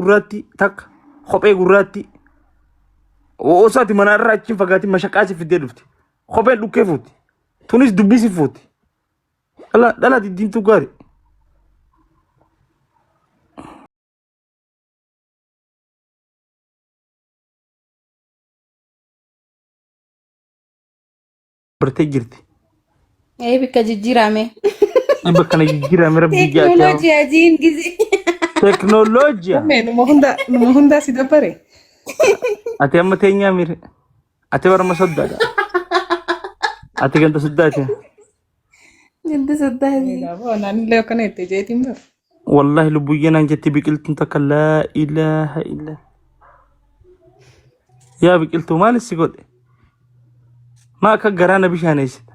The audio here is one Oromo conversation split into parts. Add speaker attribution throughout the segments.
Speaker 1: Gurraatti takka kophee gurraatti osoo ati mana irraa achiin fagaatiin mashaqaa si fiddee dhufti. Kopheen dhukkee fuuti. Tunis dubbii si fuuti. Dhala dhala diddiintuu gaari. Bartee jirti.
Speaker 2: Ee bikka jijjiirame.
Speaker 1: Bakka na jijjiirame rabbii jaati.
Speaker 2: Teeknooloojii ajiin gizi.
Speaker 1: Teeknooloojiya.
Speaker 3: Mee numa hunda numa hundaa si dabbare.
Speaker 1: Ati amma teenyaa mire. Ati barma soddaadha. Ati ganda soddaati.
Speaker 2: Ganda soddaati.
Speaker 3: Naannillee akkana itti jeetiin bara.
Speaker 1: Wallahi lubbuyyee naan jetti biqiltuun takka laa ilaaha illa. Yaa biqiltuu maal si godhe? Maa akka garaa na bishaaneessita?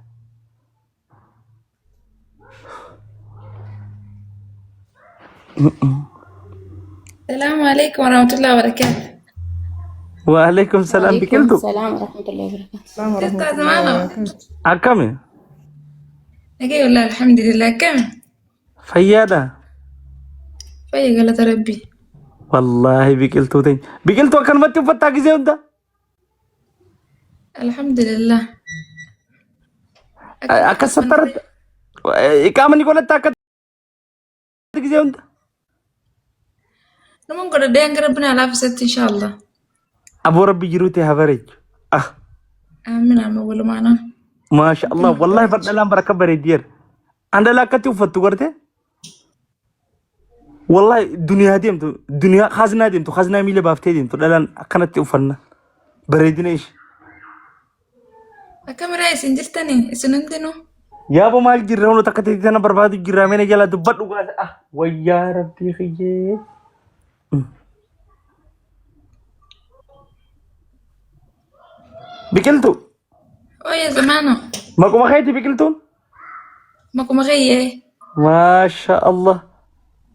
Speaker 4: Salaamu alaikum warahmatullahi wabarakatuh.
Speaker 1: Waalaikum salaam
Speaker 2: Waalaikum
Speaker 1: biqiltuu.
Speaker 2: salaam warahmatullahi wabarakatuh.
Speaker 3: Salaam
Speaker 4: Jirtaa
Speaker 3: warahmatullahi
Speaker 4: zamaana?
Speaker 3: wabarakatuh.
Speaker 1: Akkami?
Speaker 4: Nagee wallahi alhamdulillah akkami?
Speaker 1: Fayyaadha?
Speaker 4: Fayya galata rabbi.
Speaker 1: Wallaahi biqiltuu teenya. Biqiltuu akkanumatti uffattaa gisee hunda?
Speaker 4: Alhamdulillah.
Speaker 1: Akka sattarratti iqaama ni godhatta akka gisee hunda?
Speaker 4: Namoonni godhadhee hanga rabbi naa laaffisetti inshallah.
Speaker 1: Aboo rabbi jiruu ta'e haa bareechu. Ah,
Speaker 4: Aamin aamin walumaanaa.
Speaker 1: maasha Allah. Wallaahi bardhalaan bara akka bareeddiyeera. An dhala akkatti uffattu garte? Wallaahi duniyaa deemtu duniyaa khaznaa deemtu khaznaa miila baaftee deemtu dhalaan akkanatti uffanna. Bareedina ishee.
Speaker 4: Akkamiraa isin jirtanii isin hundinuu?
Speaker 1: Yaaboo maal jirra hono takka teetii tana barbaadu jirra meena jala dubbadhu gaasa ah wayyaa rabbii kiyyee. Biqiltu
Speaker 4: Ooyee zamaano.
Speaker 1: maquma keeti biqiltuun.
Speaker 4: Maquma keeyyee.
Speaker 1: Maasha Allah.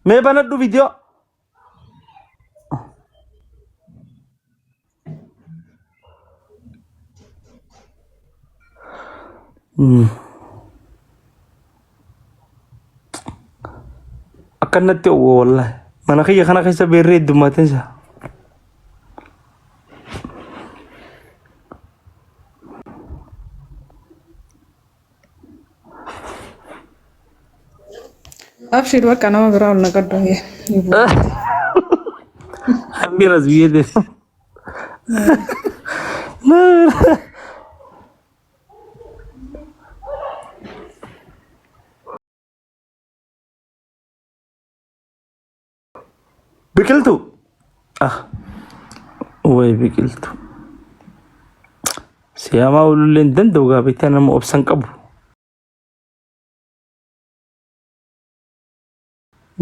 Speaker 1: Mee banadhu viidiyoo. Akkanatti oowwa wallahi. Mana kiyya kana keessa beerree heddummateen isaa.
Speaker 3: Abshir bakka nama biraa ol naqadhu. Ni bu'u.
Speaker 1: Hambiin as biyyee deema. Biqiltuu. Ah. Way biqiltuu. Siyaamaa oolullee hin danda'u gaa beektaa nama obsan qabu.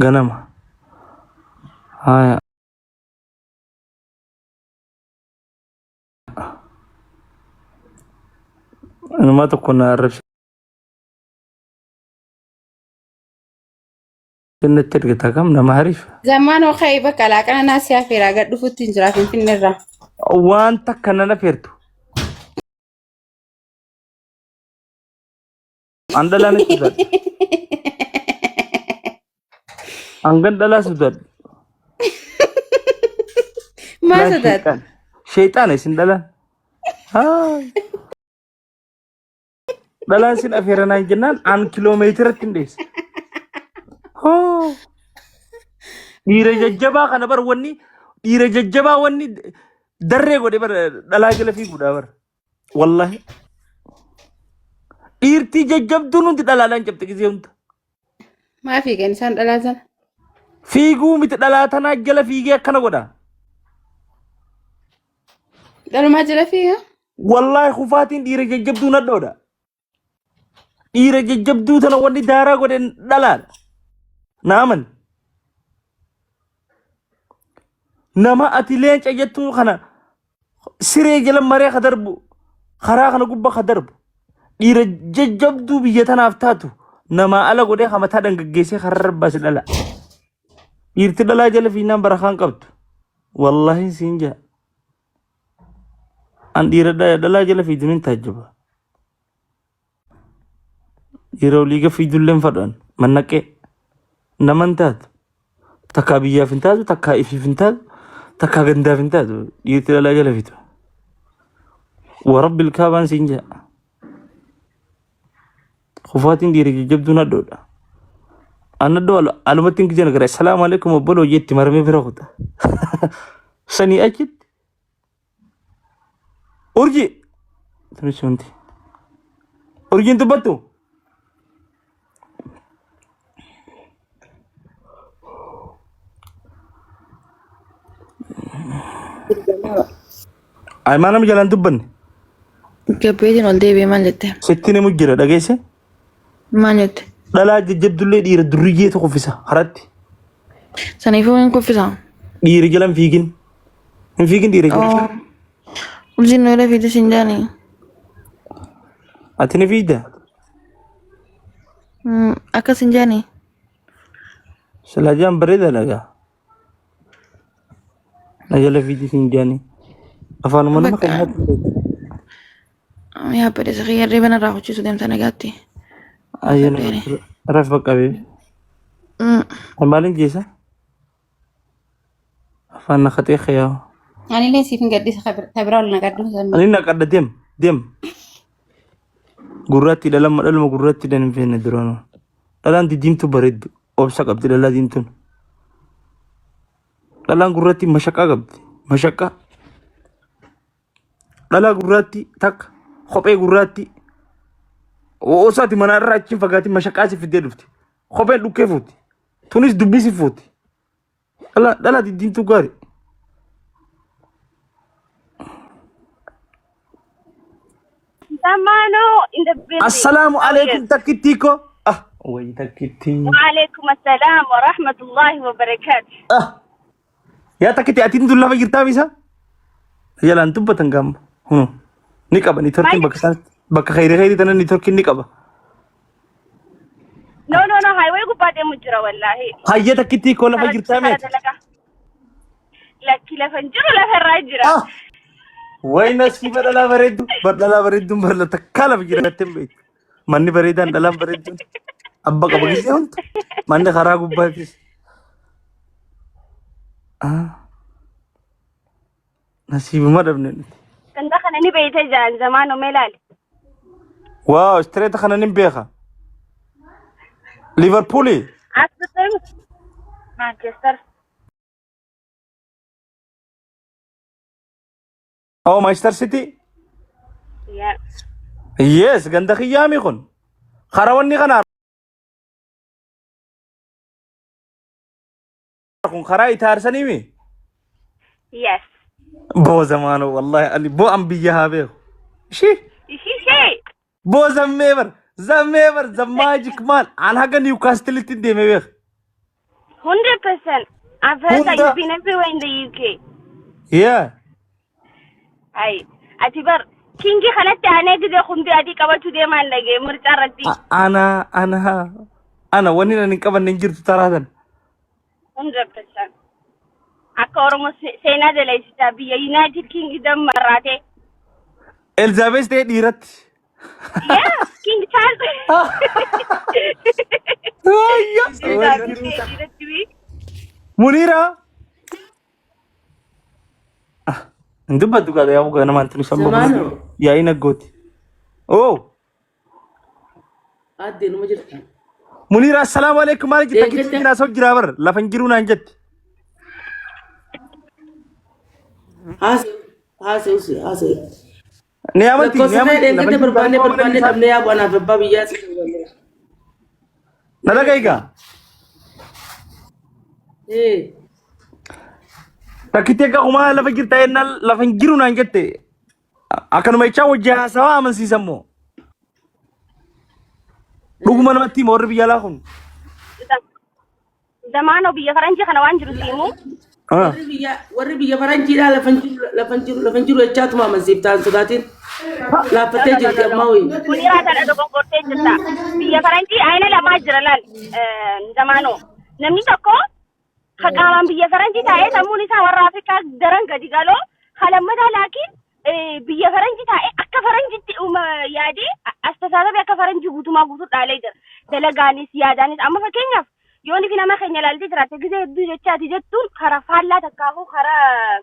Speaker 1: Ganama. Haaya. Nama tokko na arrabse natti ergita kam nama hariif.
Speaker 2: Zammaanoo ka'ee bakka laaqana naa si afeeraa gad dhufutti hin jira Finfinneerraa.
Speaker 1: Waan takka nan afeertu. An dhalaa ni sodaadha. Hangan dhalaa sodaadha.
Speaker 2: Maal
Speaker 1: Dhalaan
Speaker 2: sodaata?
Speaker 1: sheexaana. Sheexaana isin dhalaan. Haa. Dhalaan sin afeeranaan jennaan an kiloomeetiratti hin dheessa. Hoo. Dhiira jajjabaa kana bar wanni dhiira jajjabaa wanni darree godhe bar dhalaa jala fiiguudha bar. Wallahi. Dhiirtii jajjabduun hundi dhalaadhaan cabxe gisee hunda.
Speaker 2: Maa fiigan isaan dhalaa sana?
Speaker 1: Fiiguu miti dhalaa tanaa jala fiigee akkana godha.
Speaker 2: Dhalumaa jala fiiga?
Speaker 1: Wallahi kufaatiin dhiira jajjabduu nadhoodha. Dhiira jajjabduu tana wanni daaraa godhe dhalaadha. Na amani. Nama ati leenca jettuu kana siree jala maree ka darbu karaa kana gubba ka darbu dhiira jajjabduu biyya tanaaf taatu namaa ala godhee ka mataa dhangaggeessee karra rabbaase dhala. Dhiirti dhalaa jala fiinnaan barakaan qabdu. Wallaahi siin jaa. An dhiira dhalaa jala fiidu nin taajjaba. Dhiira olii ga fiidullee hin fadhan. Mannaqee. Naman taatu. Takkaa biyyaaf hin taatu, takkaa ifiif hin taatu, takkaa gandaaf hin taatu. Dhiirti dhalaa jala fitu. Warabbil kaabaan siin jedha. Kufaatiin dhiira jajjabduun hadhoodha. An haddoo alumatti hin gijjan gara assalaamu alaikum obboloo jetti maramee bira kuta. Sanii achitti urji tunis wanti urjiin dubbattu. Aymaa nama jalaan dubbanne
Speaker 4: Gabbeetiin ol deebi'ee maal jette?
Speaker 1: sitti nimu jira dhageesse.
Speaker 4: Maal jette?
Speaker 1: Dhalaa jajjabdullee dhiira durriyyeetu kuffisa haratti.
Speaker 4: Saniifuu hin kuffisaa?
Speaker 1: Dhiira jala hin fiigin. Hin fiigin dhiira jala.
Speaker 4: Urjiin nu irra fiigde siin jaanii.
Speaker 1: Ati ni fiigda?
Speaker 4: Akkas hin jaanii.
Speaker 1: Silaa jaan bareeda dhagaa. Na jala fiigdi siin jaanii. Afaanuma nama
Speaker 4: Bakka
Speaker 1: keenyaatti beektu.
Speaker 4: Yaa badheessa kiyya hirriba narraa kuchiisu deemta nagaatti.
Speaker 1: Ayyana
Speaker 4: Fadheeni.
Speaker 1: raf bakka beeku. Maaliin jeessa? Afaan na qaxee xiyyaa.
Speaker 2: Anillee siif hin gaddisa kabira ol naqadhu.
Speaker 1: Ani na qadda deem deem. Gurraatti dhalama dhaluma gurraatti dhan hin feene duraanuu. Dhalaan didiimtu bareeddu obsa qabdi dhalaa diimtuun. Dhalaan gurraatti mashaqaa qabdi mashaqaa. Dhalaa gurraatti takka kophee gurraatti osaati mana irraa achiin fagaatiin mashaqaa si fiddee dhufti. Kopheen dhukkee fuuti. Tunis dubbii si fuuti. Dhala dhala diddiimtuu gaari.
Speaker 5: Zamano in the building.
Speaker 1: Assalaamu
Speaker 5: How are you?
Speaker 1: alaikum takkittii koo. Ah wayi takkittii.
Speaker 5: Wa alaikum assalam wa rahmatullahi wa barakatuh.
Speaker 1: Ah yaa takkittii atiin tun lafa jirtaa misa? Jalaan dubbatan gaamma. Hunu ni qaba nitorkiin
Speaker 5: Maal?
Speaker 1: bakka isaanitti bakka khayrii khayrii tana nitorkiin ni qaba.
Speaker 5: No, no, no, highway gubbaa deemu jira wallahi.
Speaker 1: Hayya takkittii koo lafa
Speaker 5: Kara
Speaker 1: jirtaa
Speaker 5: kara
Speaker 1: meeti?
Speaker 5: dalagaa. Lakki lafa hin jiru lafa irraa jira.
Speaker 1: Ah wayi nasiiba dhalaa bareeddu bar dhalaa bareedduun bar takkaa lafa jiraattee hin beektu. Manni bareedaan dhalaan bareedduun abba qaba gisee hunda manni karaa gubbaatis. Ah nasiibuma dhabne nuti.
Speaker 5: Ganda kana ni beeyta jaan zamaanoo mee laali.
Speaker 1: Waaw istireeta kana nin beeka. Liverpooli.
Speaker 5: As dhufee Manchester.
Speaker 1: Oh Manchester City.
Speaker 5: Yeah.
Speaker 1: Yes ganda kiyyaami kun. Karaa wanni kana kun karaa itaarsaniimi.
Speaker 5: Yes.
Speaker 1: Boo zamaanoo wallahi ani boo an biyya haa beeku. Ishii.
Speaker 5: Ishii shee.
Speaker 1: Boo zammee bar zammee bar the magic man an haga Newcastle-tti deeme beeka.
Speaker 5: 100%. I've heard that
Speaker 1: Hunda.
Speaker 5: you've been everywhere in the UK.
Speaker 1: Yeah.
Speaker 5: Ay, ati bar kingi kanatti aanee gizee kumbii adii qabachuu deemaan dhagee murcaa irratti.
Speaker 1: Ana ana ana wanni ani hin qabanne hin jirtu taraa tan.
Speaker 5: 100%. Akka Oromoo seenaa daleessisaa biyya United Kingdom marraatee.
Speaker 1: Elzaabees ta'ee dhiiratti.
Speaker 5: Yeah, King Charles.
Speaker 1: Ayya.
Speaker 5: Elizabeth ta'ee dhiiratti.
Speaker 1: Muniira. Hin dubbattu qaada yaa muka namaan tuni samma
Speaker 6: Zamaano
Speaker 1: yaa'ii naggooti. Oh.
Speaker 6: Addee numa jirta.
Speaker 1: Muniira assalaamu alaikum maal jirta
Speaker 6: Deeggarta.
Speaker 1: kitti jira soo jira bar lafa hin jiru naan jetti.
Speaker 6: Haasa'u haasa'u.
Speaker 1: Ni amanti ni
Speaker 6: Lakkoofsa kee
Speaker 1: amanti lafa
Speaker 6: dheengate
Speaker 1: hin jiru
Speaker 6: barbaannee
Speaker 1: mana
Speaker 6: barbaannee
Speaker 1: isaa.
Speaker 6: dhabnee yaa anaaf abbaa biyyaa si barbaanne.
Speaker 1: Na dhaga'i gaa.
Speaker 6: Ee
Speaker 1: Takkitti akka kumaa lafa jirta jennaan lafa hin jiru naan jette. Akkanuma jechaa wajji haasawaa amansiisan moo? Dhuguma namatti hima warri biyya alaa kun.
Speaker 5: Zamaanoo biyya faranjii kana waan jiru siimu.
Speaker 1: Ah.
Speaker 6: Warri biyya faranjiidhaa lafa hin jiru lafa hin jiru lafa hin jiru jechaatuma amansiiftaan sodaatiin laaffattee
Speaker 5: No, no, no,
Speaker 6: jirti
Speaker 5: no, no.
Speaker 6: ammaa wayii.
Speaker 5: Muniraa tana dogoggortee jirta. Biyya faranjii ayina lamaa jira laal. Zamaanoo. Namni tokko ka qaamaan biyya faranjii taa'ee sammuun isaa warra Afrikaa daran gadi galoo ka lammataa laakiin biyya faranjii taa'ee akka faranjitti yaadee astasaasabee akka faranjii guutumaa guutuu dhaalee jira. Dalagaanis yaadaanis amma fakkeenyaaf Yoon ifi nama keenya ilaaltee jiraatte gisee hedduu jechaati jettuun karaa faallaa takkaafuu karaa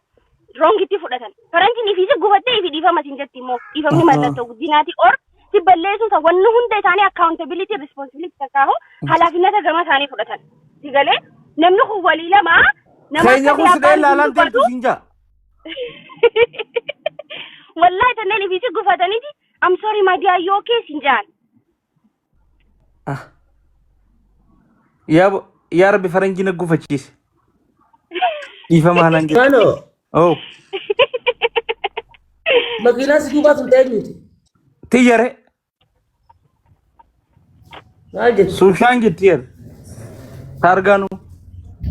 Speaker 5: wrongitti fudhatan. Faranjiin ifii si gufattee ifii dhiifama siin jetti immoo dhiifamni mallattoo guddinaati or si balleessuun isa wanni hunda isaanii accountability responsibility takkaafu halaafinata gama isaanii fudhatan. Si galee namni kun walii lama nama
Speaker 1: Keenya
Speaker 5: akka
Speaker 1: kun si dhahee
Speaker 5: abbaan
Speaker 1: laalaan deemtu
Speaker 5: dubbatu
Speaker 1: siin jaa.
Speaker 5: Wallahi tanneen ifii si gufataniiti I'm sorry my dear, you okay siin jaan.
Speaker 1: Ah. Yaa yaa Rabbi faranjii na gufachiise. Dhiifama halaan jedhe.
Speaker 6: Maaloo
Speaker 1: Oh.
Speaker 6: makiinaa si duubaa sun eenyuti?
Speaker 1: Tiyyare.
Speaker 6: Maal jettu?
Speaker 1: Suushaan jetti yar. Taargaanu.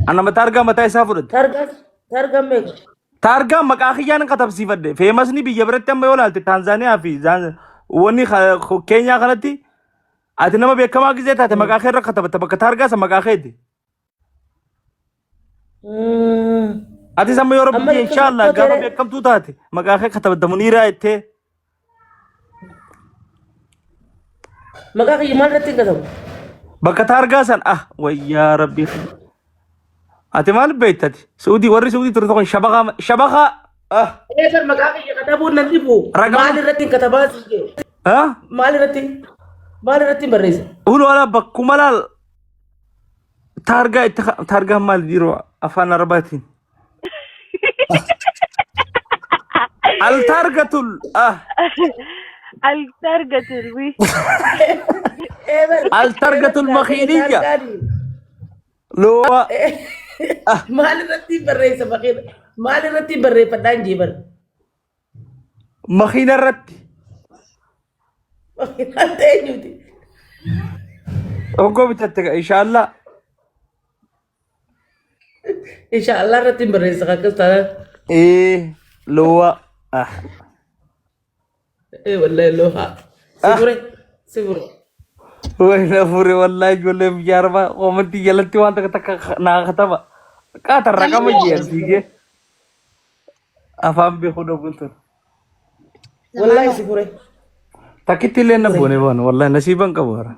Speaker 1: Anama taargaa mataa isaa fudhate.
Speaker 6: Targaan targaan meeqa?
Speaker 1: Taargaan maqaa kiyyaan katabsiifadhe. Feemasni biyya biratti amma yoo ilaalte Taanzaaniyaa fi wanni Keenyaa kanatti ati nama beekamaa gizee taate maqaa kee irra katabatta bakka taargaa san maqaa keeti. Atis amma yoo rabbi
Speaker 6: Amma
Speaker 1: jee inshaallah
Speaker 6: beekamtuu
Speaker 1: gaafa
Speaker 6: ta'e.
Speaker 1: beekamtuu taate maqaa kee katabatta muniiraa jettee
Speaker 6: Maqaa kiyya maal irratti hin katabu?
Speaker 1: bakka taargaa san ah wayyaa rabbi. Ati maal beektati? Suudii warri suudii ture tokko shabakaa shabakaa ah
Speaker 6: Eegar maqaa kiyya katabuun nan dhibu.
Speaker 1: Ragaa-
Speaker 6: Maal irratti hin katabaa si jee?
Speaker 1: ah
Speaker 6: Maal irratti? Maal irratti hin barreessa?
Speaker 1: Ulu ala bakkuma laal taargaa itti taargaan maal dhiiroo afaan arabaatiin. Al taargatul ah
Speaker 5: Al-targatul wi.
Speaker 6: Eegar.
Speaker 1: Al targatul makiiniyya loowa
Speaker 6: Maal irratti hin barreessa makiina? Maal irratti hin barreeffadhaan jee bara?
Speaker 1: Makiina irratti.
Speaker 6: Makiinaan eenyuti?
Speaker 1: Hoggoo bitatte inshaallah.
Speaker 6: Inshaallah irratti hin barreessa akkas taanaan.
Speaker 1: Ee loowa ah.
Speaker 6: Ee wallahi looha. Si fure. Si fure.
Speaker 1: Way na fure wallahi ijoollee biyya arabaa komantii jalatti waan takka takka naa kataba. Qaata raqama jeen fiigee afaan beekuu dhabuun tun.
Speaker 6: Wallahi si fure.
Speaker 1: Takkitti illee na boone boone wallahi nasiiban qabu hara.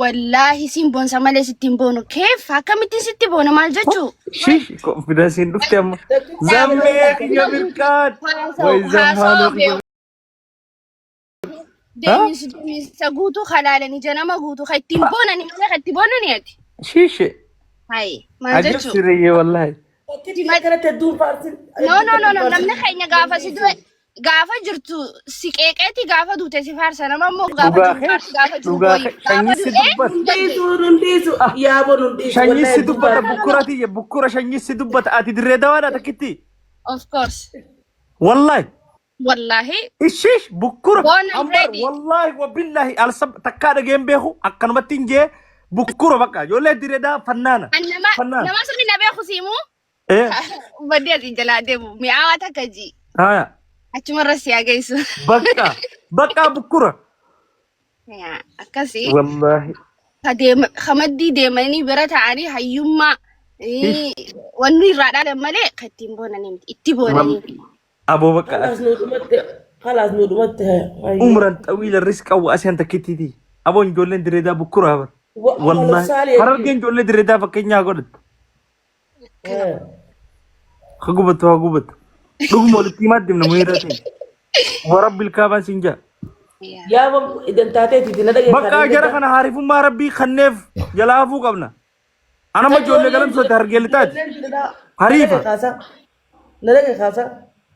Speaker 5: Wallaahi siin boonsa malee sitti hin boonu. Keef akkamittiin sitti boona maal jechuu?
Speaker 1: Shish konfidensiin dhufte amma. Zammee kiyya mirqaan. Way
Speaker 5: Haasa'u
Speaker 1: zammaanoo kiyya.
Speaker 5: Deeminsi deeminsa guutuu halaalanii janama guutuu kan ittiin boonani malee kan itti boonani ati.
Speaker 1: Shiishe.
Speaker 5: Hayi maal
Speaker 1: Ajab
Speaker 5: jechuu?
Speaker 1: sirriyyee wallahi.
Speaker 6: Fakkiitti kanatti hedduun faarsin.
Speaker 5: No no no no namni keenya gaafa si du'e gaafa jirtu si qeeqeeti gaafa duute si faarsa nama immoo gaafa
Speaker 1: Dhugaa
Speaker 5: jiru
Speaker 1: kee
Speaker 5: faarsi gaafa jiru
Speaker 1: dhugaa
Speaker 5: booyi
Speaker 1: kee
Speaker 5: gaafa
Speaker 1: sanyii si
Speaker 5: du'e
Speaker 1: dubbata.
Speaker 5: hin dandeenye.
Speaker 6: Hundiisu hundiisu yaaboon hundiisu
Speaker 1: Sanyii
Speaker 6: wallahi
Speaker 1: si
Speaker 6: hedduun
Speaker 1: dubbata
Speaker 6: faarsin.
Speaker 1: bukkura tiyya bukkura sanyii si dubbata ati dirree dawaadha takkitti.
Speaker 5: Of course.
Speaker 1: Wallahi.
Speaker 5: Wallaahi
Speaker 1: Ishish bukkura
Speaker 5: born and
Speaker 1: ambar
Speaker 5: ready.
Speaker 1: wallahi wabillahi alsab takkaa dhageen beeku akkanumatti hin jee bukkura bakka ijoollee dirree dawaa fannaana
Speaker 5: An nama
Speaker 1: fannaana.
Speaker 5: nama sirri na beeku siimu
Speaker 1: Eh
Speaker 5: badii asiin jalaa deemu mi'aawaa takka ji
Speaker 1: haya
Speaker 5: achumarra si hageessu.
Speaker 1: bakka bakka bukkura.
Speaker 5: Yaa, Akkasii.
Speaker 1: Wallahi.
Speaker 5: Ka deema- ka maddii deemanii bira ta'anii hayyummaa wanni irraa dhaalan malee kan ittiin boonanii miti. Itti boonanii.
Speaker 1: Aboo bakka
Speaker 6: Kalaas nu dhumatte kalaas nu dhumatte.
Speaker 1: umran xawiila risqa wa asian takkittiiti. Aboo ijoolleen dirree dawaa bukkura bar. Wallahi harargeen ijoollee dirree dawaa fakkeenyaa godhatte. Haa gubatu haa gubatu. Dhuguma walitti himaa deemna muhiirra ta'e. Warabbil kaabaan siin jaa.
Speaker 6: Yaa dantaateeti na dhageessaa.
Speaker 1: Bakka jara kana haarifummaa rabbii kanneef jalaa hafuu qabna. Anama ijoollee galamsoote hargee lixaati. Hariifa.
Speaker 6: Na dhage kaasa.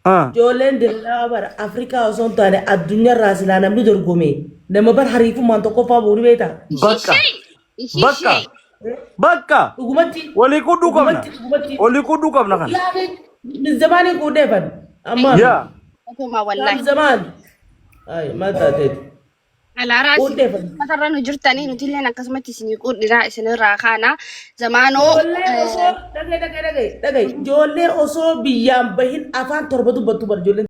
Speaker 1: Ah.
Speaker 6: Ijoolleen dirraa bara Afrikaa osoo hin taane addunyaarraa silaa namni dorgome nama bar hariifummaan tokkoffaa bu'u ni beektaa?
Speaker 1: Bakka.
Speaker 5: Ishii
Speaker 1: Bakka.
Speaker 5: ishee.
Speaker 1: Bakka.
Speaker 6: Dhugumatti.
Speaker 1: Walii qudduu qabna.
Speaker 6: Dhugumatti dhugumatti.
Speaker 1: Walii qudduu qabna kana.
Speaker 6: Yaa min zamaanii quudheefan. Amma.
Speaker 1: Yaa.
Speaker 5: Akkuma wallaahi.
Speaker 6: Min zamaan. Ay maal taateeti?
Speaker 5: Alaaraa
Speaker 6: Quudheefan.
Speaker 5: matarra nu jirtanii nuti illeen akkasumatti isinii quudhinaa isinirraa kaana. Zamaanoo
Speaker 6: Ijoollee osoo dhagee dhagee dhagee dhagee ijoollee osoo biyyaan bahin afaan torba dubbattu bara ijoolleen.